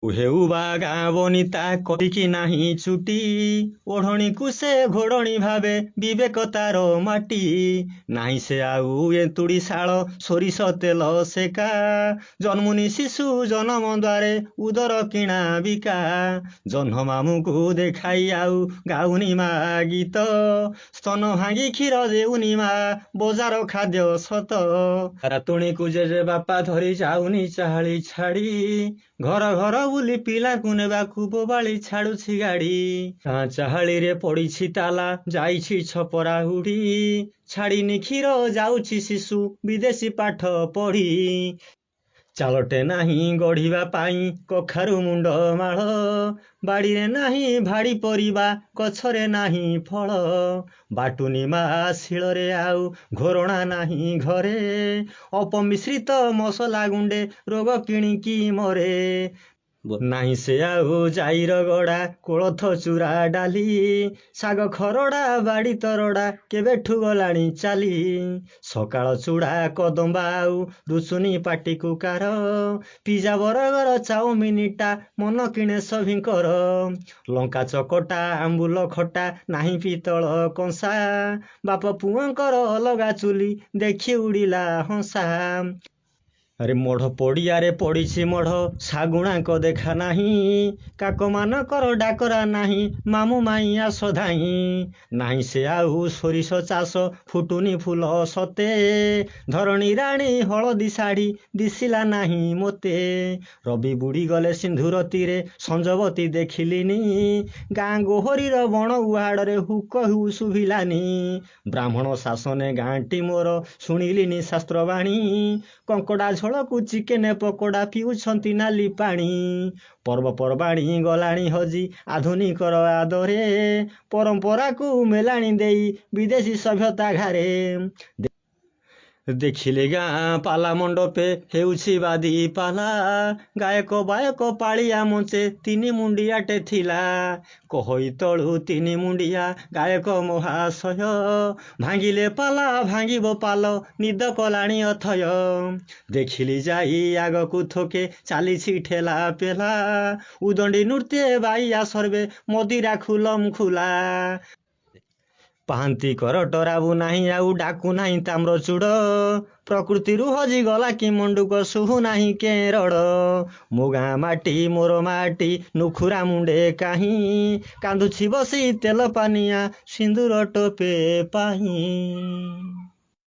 ହେଉ ବା ଗାଁ ବନିତା କରିକି ନାହିଁ ଚୁଟି, ଓଢ଼ଣୀକୁ ସେ ଘୋଡ଼ଣୀ ଭାବେ, ବିବେକ ତାର ମାଟି। ନାହିଁ ସେ ଆଉ ଏନ୍ତୁଡ଼ି ଶାଳ, ସୋରିଷ ତେଲ ସେକା, ଜନ୍ମୁନି ଶିଶୁ ଜନମ ଦ୍ୱାରେ ଉଦର କିଣା ବିକା। ଜହ୍ନ ମାମୁଁକୁ ଦେଖାଇ ଆଉ ଗାଉନି ମା ଗୀତ, ସ୍ତନ ଭାଙ୍ଗି କ୍ଷୀର ଦେଉନି ମା, ବଜାର ଖାଦ୍ୟ ସତ। ରାତୁଣୀକୁ ଜେଜେ ବାପା ଧରି ଯାଉନି ଚାହାଳି ଛାଡ଼ି, ଘର ଘର ବୁଲି ପିଲାକୁ ନେବାକୁ ବୋବାଳି ଛାଡୁଛି ଗାଡ଼ି। ଗାଁ ଚାହାଳିରେ ପଡ଼ିଛି ତାଲା, ଯାଇଛି ଛପରା ଉଡ଼ି, ଛାଡ଼ିନି କ୍ଷୀର ଯାଉଛି ଶିଶୁ ବିଦେଶୀ ପାଠ ପଢ଼ି। ଚାଳଟେ ନାହିଁ ଗଢ଼ିବା ପାଇଁ, କଖାରୁ ମୁଣ୍ଡ ମାଳ, ବାଡ଼ିରେ ନାହିଁ ଭାଡ଼ି ପରିବା, ଗଛରେ ନାହିଁ ଫଳ। ବାଟୁନି ମା ଶିଳରେ ଆଉ, ଘୋରଣା ନାହିଁ ଘରେ, ଅପମିଶ୍ରିତ ମସଲା ଗୁଣ୍ଡେ ରୋଗ କିଣିକି ମରେ। ନାହିଁ ସେ ଆଉ ଜାଇର ଗଡ଼ା, କୋଳଥ ଚୁରା ଡାଲି, ଶାଗ ଖରଡ଼ା ବାଡ଼ି ତରଡ଼ା କେବେଠୁ ଗଲାଣି ଚାଲି। ସକାଳ ଚୁଡ଼ା କଦମ୍ବା ଆଉ ରୁଚୁନି ପାଟିକୁ କାର, ପିଜା ବର୍ଗର ଚାଉମିନଟା ମନ କିଣେ ସଭିଙ୍କର। ଲଙ୍କା ଚକଟା ଆମ୍ବୁଲ ଖଟା ନାହିଁ ପିତ୍ତଳ କଂସା, ବାପ ପୁଅଙ୍କର ଅଲଗା ଚୁଲି ଦେଖି ଉଡ଼ିଲା ହଂସା। ଆରେ ମଢ଼ ପଡ଼ିଆରେ ପଡ଼ିଛି ମଢ଼, ଶାଗୁଣାଙ୍କ ଦେଖା ନାହିଁ, କାକମାନଙ୍କର ଡାକରା ନାହିଁ, ମାମୁଁ ମାଇଁ ଆସ ଧାଇଁ। ନାହିଁ ସେ ଆଉ ସୋରିଷ ଚାଷ, ଫୁଟୁନି ଫୁଲ ସତେ, ଧରଣୀ ରାଣୀ ହଳଦୀ ଶାଢ଼ୀ ଦିଶିଲା ନାହିଁ ମୋତେ। ରବି ବୁଡ଼ିଗଲେ ସିନ୍ଧୁର ତୀରେ, ସଞ୍ଜବତୀ ଦେଖିଲିନି, ଗାଁ ଗୋହରୀର ବଣ ଉହାଡ଼ରେ ହୁକ ହୁ ଶୁଭିଲାନି। ବ୍ରାହ୍ମଣ ଶାସନେ ଗାଁଟି ମୋର, ଶୁଣିଲିନି ଶାସ୍ତ୍ରବାଣୀ, କଙ୍କଡ଼ା ଝୋଳକୁ ଚିକେନ ପକୋଡ଼ା ପିଉଛନ୍ତି ନାଲି ପାଣି। ପର୍ବପର୍ବାଣୀ ଗଲାଣି ହଜି ଆଧୁନିକର ଆଦରେ, ପରମ୍ପରାକୁ ମେଲାଣି ଦେଇ ବିଦେଶୀ ସଭ୍ୟତା ଘାରେ। ଦେଖିଲେ ଗାଁ ପାଲା ମଣ୍ଡପେ ହେଉଛି ବାଦି ପାଲା, ଗାୟକ ବାୟକ ପାଳିଆ ମଞ୍ଚେ ତିନି ମୁଣ୍ଡିଆଟେ ଥିଲା। କହଇ ତଳୁ ତିନି ମୁଣ୍ଡିଆ ଗାୟକ ମହାଶୟ, ଭାଙ୍ଗିଲେ ପାଲା ଭାଙ୍ଗିବ ପାଲ, ନିଦ କଲାଣି ଅଥୟ। ଦେଖିଲି ଯାଇ ଆଗକୁ ଥୋକେ ଚାଲିଛି ଠେଲା ପେଲା, ଉଦଣ୍ଡି ନୃତ୍ୟେ ବାଇଆ ସର୍ବେ ମଦିରା ଖୁଲମ ଖୁଲା। ପାହାନ୍ତି କର ଡରାବୁ ନାହିଁ ଆଉ ଡାକୁ ନାହିଁ ତାମ୍ରଚୂଡ଼, ପ୍ରକୃତିରୁ ହଜିଗଲା କି ମଣ୍ଡୁକ ଶୁଭୁ ନାହିଁ କେରଡ଼। ମୋ ଗାଁ ମାଟି ମୋର ମାଟି ନୁଖୁରା ମୁଣ୍ଡେ କାହିଁ, କାନ୍ଦୁଛି ବସି ତେଲ ପାନିଆ ସିନ୍ଦୁର ଟୋପେ ପାଇଁ।